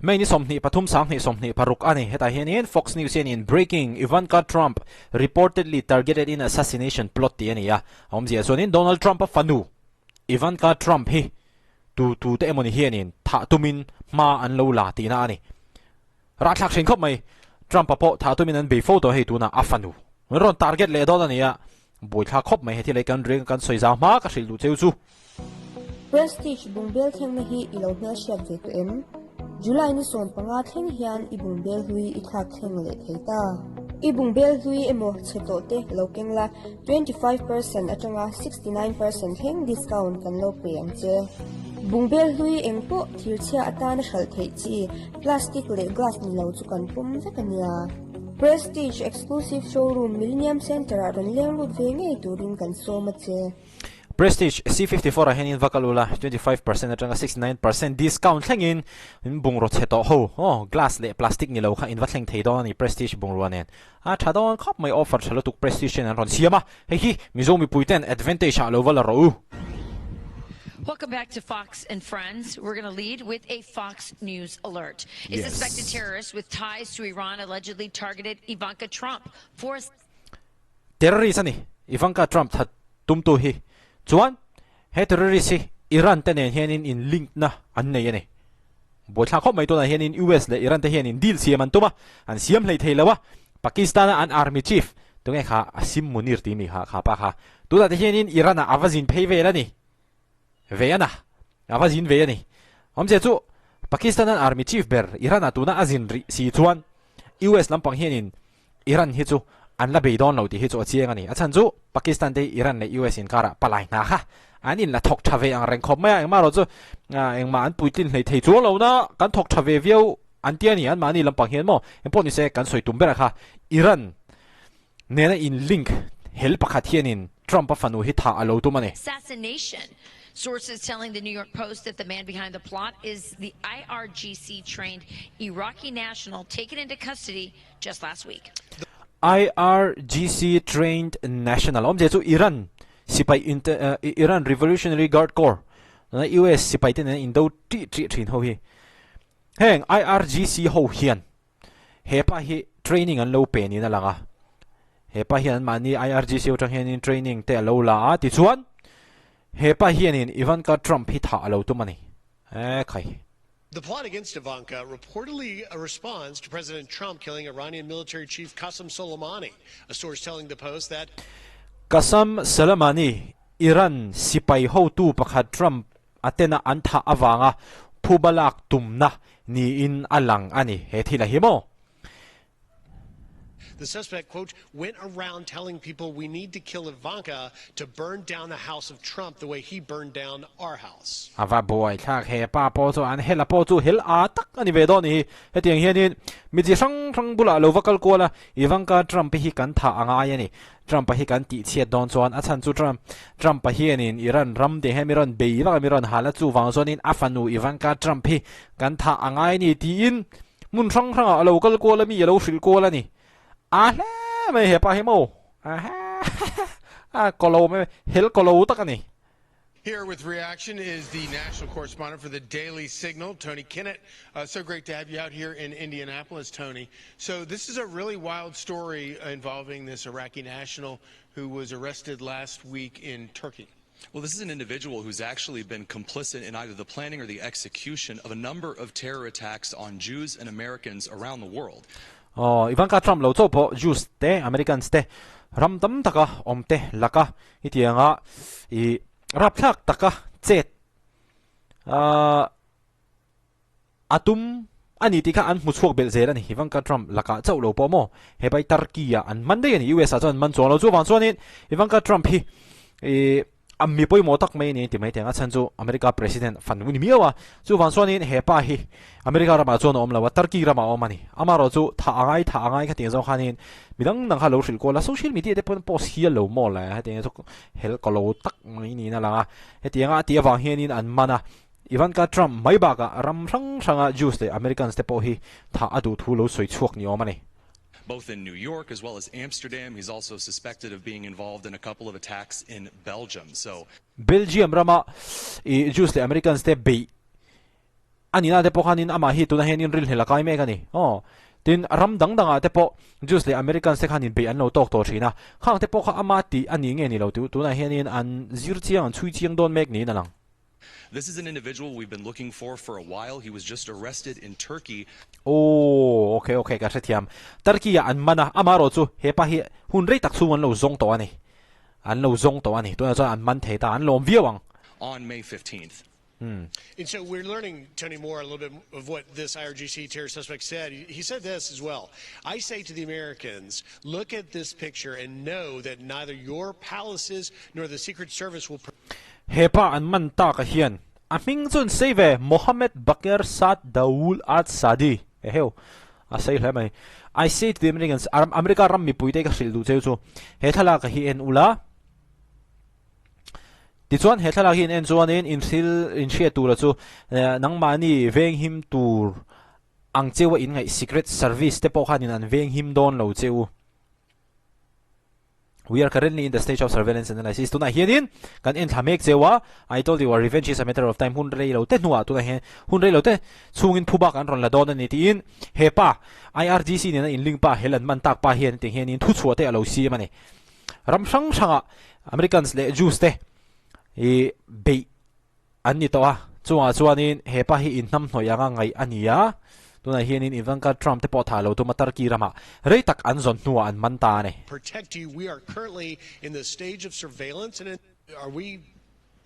May ni 23 2026 a ni. Hetah hianin Fox News hianin Breaking, Ivanka Trump reportedly targeted in assassination plot tih a ni a. A awmzia chuanin Donald Trump-a fanu Ivanka Trump hi tu tu te emawni hianin thah tumin hma an lo la tihna a ni. Rahthlak hrin khawp mai. Trump-a pawh thah tumin an bei fo tawh hei tunah a fanu an rawn target leh dawn a ni a. Buaithlak khawp mai heti leh kan ring kan sawi zau hma ka hrilh duh cheu chu. Prestige bungbel thlengna hi i lo hmelhriat ve tawh em? July ni 15 thleng hian i bungbel hlui i thlak thleng leh thei ta. I bungbel hlui emaw chhe tawh te lo keng la, 25% atanga 69% thleng discount kan lo pe ang che. Bungbel hlui eng pawh thirchhia atana hralh theih chi, plastic leh glass ni lo chu kan pawm vek a nia. Prestige Exclusive Showroom Millennium Centre-ah rawn leng lut ve ngei turin kan sawm a che. Prestige C54 ah hianin va kal ula, 25% atanga 69% discount thlengin in bungraw chhe tawh ho, aw, glass leh plastic ni lo kha in va thleng thei dawn a ni Prestige bungrua nen. A tha dawn khawp mai offer tha lutuk Prestige hian an rawn siam a, hei hi Mizo mipui ten advantage ah lo va la rawh u. Welcome back to Fox and Friends. We're going to lead with a Fox News alert. A suspected terrorist with ties to Iran allegedly targeted Ivanka Trump for Terrorist a ni, Ivanka Trump that tumtu hi. Chuan he terrorist hi Iran te nen hianin in link na an nei a ni. Buaithlak khawp mai tunah hianin US leh Iran te hianin deal siam an tum a, an siam hlei thei lo a. Pakistan a an army chief, tunge kha Asim Munir tih mi kha, kha pa kha tunah te hianin Iran ah a va zin phei vel a ni. Ve a na, a va zin ve a ni. Awmzia chu Pakistan an army chief ber Iran ah tuna a zin rih si chuan US lampang hianin Iran hi chu an la bei dawn lo tih hi chu a chiang a ni. A chhan chu Pakistan te hi Iran leh US inkarah palai hna kha an inla thawk tha ve ang reng khawp mai a, engmah erawh chu engmah an puitlin hlei thei chuang lo na kan thawk tha ve viau an ti a ni. Anmahni lampang hian maw engpawh ni se kan sawi tum berah kha Iran nena in link hel pakhat hianin Trump-a fanu hi thah a lo tum a ni. Assassination. Sources telling the New York Post that the man behind the plot is the IRGC-trained Iraqi national taken into custody just last week. IRGC trained national awmzia chu Iran sipai Iran Revolutionary Guard Corps US sipai te nen indo tih tih thin ho hi heng IRGC ho hian hepa hi training an lo pe niin a lang a hepa hian an mahni IRGC atang hianin training te a lo la a tichuan hepa hianin Ivanka Trump hi thah a lo tum a ni e khai. The plot against Ivanka reportedly a response to President Trump killing Iranian military chief Qasem Soleimani, a source telling the Post that Qasem Soleimani, Iran sipai hotu pakhat Trump a tena an thah avanga phuba lak tumna niin a lang a ni. He thil a hi maw? The suspect, quote, went around telling people we need to kill Ivanka to burn down the house of Trump the way he burned down our house. A va buai thlak he pa pawh chu an hel a pawh chu hel a tak a ni ve dawn hi. Hetiang hianin mi chi hrang hrang bulah lo va kal kual a, Ivanka Trump hi kan thah a ngai a ni. Trump-a hi kan tihchhiat dawn chuan a chhan chu Trump Trump-a hianin Iran ram te hian mi rawn bei vak a, mi rawn hal a, chuvang chuanin a fanu Ivanka Trump hi kan thah a ngai a ni tiin hmun hrang hrangah a lo kal kual a, mi a lo hrilh kual a ni. A hle mai hepa hi maw? A kaw lo mai, hel kaw lo tak a ni. Here with reaction is the national correspondent for the Daily Signal, Tony Kinnett. So great to have you out here in Indianapolis, Tony. So this is a really wild story involving this Iraqi national who was arrested last week in Turkey. Well, this is an individual who's actually been complicit in either the planning or the execution of a number of terror attacks on Jews and Americans around the world. Aw, Ivanka Trump lo chauh pawh Jews te, Americans te, ram tam taka awm te laka hetianga i rapthlak taka chet a tum a ni tih kha an hmu chhuak belh zel a ni. Ivanka Trump lakah chauh lo pawh maw hepai Turkey ah an man daih a ni. US ah chuan an man chuang lo. Chuvang chuanin Ivanka Trump hi i A mi pawimawh tak mai a ni ti mai teng a chhan chu America President fanu ni miau a, chuvang chuanin he pa hi America ramah chuan a awm lo a, Turkey ramah a awm a ni. Amaherawh chu thah a ngai thah a ngai kha tiang zawng khanin midang dang kha lo hrilh kual a, social media te pawn post hial lo maw le hetiang chu hel ka lo tak mai niin a lang a, hetianga a tih avang hianin an man a, Ivanka Trump mai bakah ram hrang hranga Jews leh Americans te pawh hi thah a duh thu lo sawi chhuak ni awm a ni. Both in New York as well as Amsterdam. He's also suspected of being involved in a couple of attacks in Belgium. So Belgium rama i Jews leh Americans te beih A nihna te pawh khanin amah hi tunah hianin rilhlel a kai mek a ni. Aw. Tin, ram dang dangah te pawh Jews leh Americans te khanin beih an lo tawk tawh thin a. Khang te pawh kha ama tih a ni nge ni lo tih tunah hianin an zir chiang, an chhui chiang dawn mek niin a lang. This is an individual we've been looking for for a while. He was just arrested in Turkey. Aw, ok ok ka hrethiam. Turkey ah an man a, amaherawh chu hepa hi hun rei tak chhung an lo zawng tawh a ni. An lo zawng tawh a ni. Tunah chuan an man thei ta, an lawm viau ang. On May 15th. And so we're learning, Tony Moore, a little bit of what this IRGC terror suspect said. He said this as well. I say to the Americans, look at this picture and know that neither your palaces nor the Secret Service will. He pa an man tak a hian a hming chu an sei ve, Mohammed Bakr Saad Daoul Ad Sadi. Eheu, a sei hle mai. I say to the Americans, America ram mipui te ka hrilh duh cheu chu, he thlalak a hi en ula, Tichuan, he thlalak hi in en chuanin in thil in hriat tura chu nangmahni venghim tur ang cheu a inngaih Secret Service te pawh khanin an venghim dawn lo che u. We are currently in the stage of surveillance analysis. Tunah hianin kan en thla mek cheu a, I told you our revenge is a matter of time hun rei lo te hnuah tunah hian hun rei lo te chhungin phu bak an rawn la dawn a ni tiin he pa IRGC nena inlink pa hel an man tak pa hian tiang hianin thuchhuah te a lo siam a ni. Ram hrang hrangah Americans leh Jews te i beih an ni tawh a, chungah chuanin he pa hi inhnamhnawih anga ngaih a ni a, tunah hianin Ivanka Trump te pawh thah lo tuma Turkey ramah rei tak an zawn hnuah an man ta a ni. Protect you. We are currently in the stage of surveillance and are we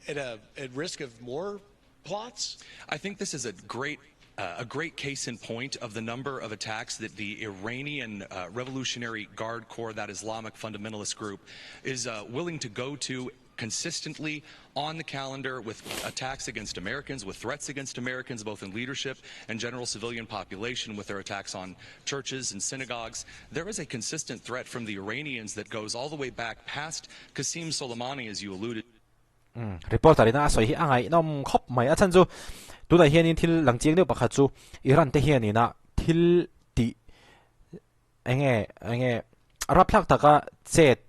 at a at risk of more plots? I think this is a great a great case in point of the number of attacks that the Iranian uh, Revolutionary Guard Corps, that Islamic fundamentalist group, is uh, willing to go to consistently on the calendar with attacks against Americans, with threats against Americans, both in leadership and general civilian population, with their attacks on churches and synagogues. There is a consistent threat from the Iranians that goes all the way back past Qasem Soleimani, as you alluded Reporter ina a sawi hi a ngaihnawm khawp mai. A chhan chu tunah hianin thil lang chiang deuh pakhat chu Iran te hianina thil tih enge enge rapthlak taka chet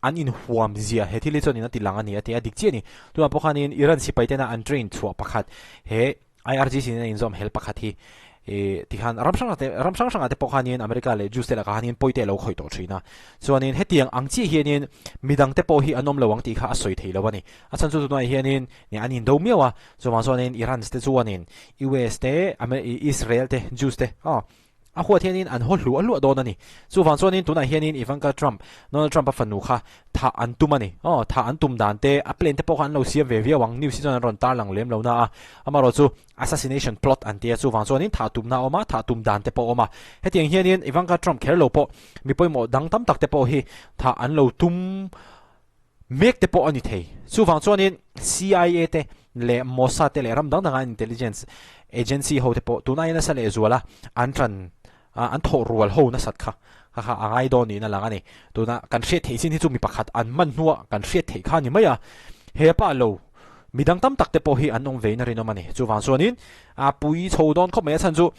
an inhuam zia he thil hi chuanin a ti lang a ni a ti a, dik chiah a ni. Tunah pawh khanin Iran sipai tena an train chhuah pakhat he IRGC nen a inzawm hel pakhat hi ih tikhan ram hrang te ram hrang hrangah te pawh khanin America leh Jews te lakah khanin pawi te a lo khawih tawh thin a. Chuanin hetiang ang chiah hianin midang te pawh hi an awm lo ang tih kha a sawi thei lo a ni. A chhan chu tunah hianin nih an indo miau a, chuvang chuanin Iran te chuanin US te Israel te Jews te aw A huat hianin an haw hluah hluah dawn a ni. Chuvang chuanin tunah hianin Ivanka Trump, Donald Trump-a fanu kha thah an tum a ni. Aw, thah an tum dan te, a plane te pawh kha an lo siam ve viau ang, news hi chuan an rawn tarlang lem lo na a. Amaherawh chu assassination plot an ti a, chuvang chuanin thah tumna a awm a, thah tum dan te pawh a awm a. Hetiang hianin Ivanka Trump kher lo pawh mi pawimawh dang tam tak te pawh hi thah an lo tum mek te pawh a ni thei. Chuvang chuanin CIA te leh Mossad te leh ram dang danga intelligence agency ho te pawh tun aiin nasa lehzual a an tan an thawh rual ho nasat kha kha kha a ngai dawn niin a lang a ni. Tuna kan hriat theih chin hi chu mi pakhat an man hnua kan hriat theih kha a ni mai a, he pa lo mi dang tam tak te pawh hi an awm vein a rinawm a ni. Chuvang chuanin a pui chho dawn khawp mai a chhan chu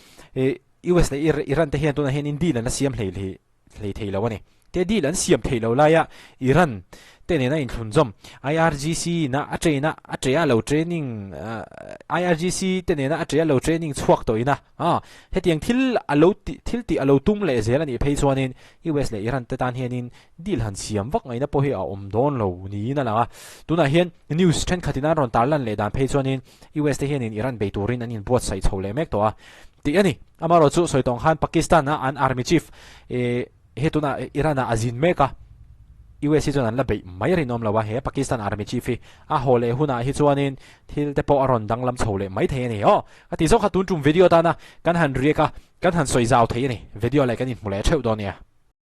US leh Iran te hian tunah hianin deal an la siam hlei hlei hlei thei lo a ni. Te deal an siam thei lo laia Iran te nena inthlunzawm IRGC na a train a a ṭe a lo training IRGC te nena a ṭe a lo training chhuak tawh ina a hetiang thil a lo ti thil tih a lo tum leh zel a nih phei chuanin US leh Iran te tan hianin deal han siam vak ngaihna pawh hi a awm dawn lo niin a lang a. Tunah hian news thenkhatin an rawn tarlan leh dan phei chuanin US te hianin Iran bei turin an inbuatsaih chho leh mek tawh a tih a ni. Amaherawh chu sawi tawng khan Pakistan a an army chief he tunah Iran ah a zin mek a, US hi chuan an la beih mai rinawm lo a, he Pakistan army chief hi a haw leh hunah hi chuanin thil te pawh a rawn danglam chho leh mai thei a ni. Aw, ka ti zawk kha tun tum video atana kan han riak a, kan han sawi zau thei a ni. Video leh kan inhmu leh theuh dawn nia.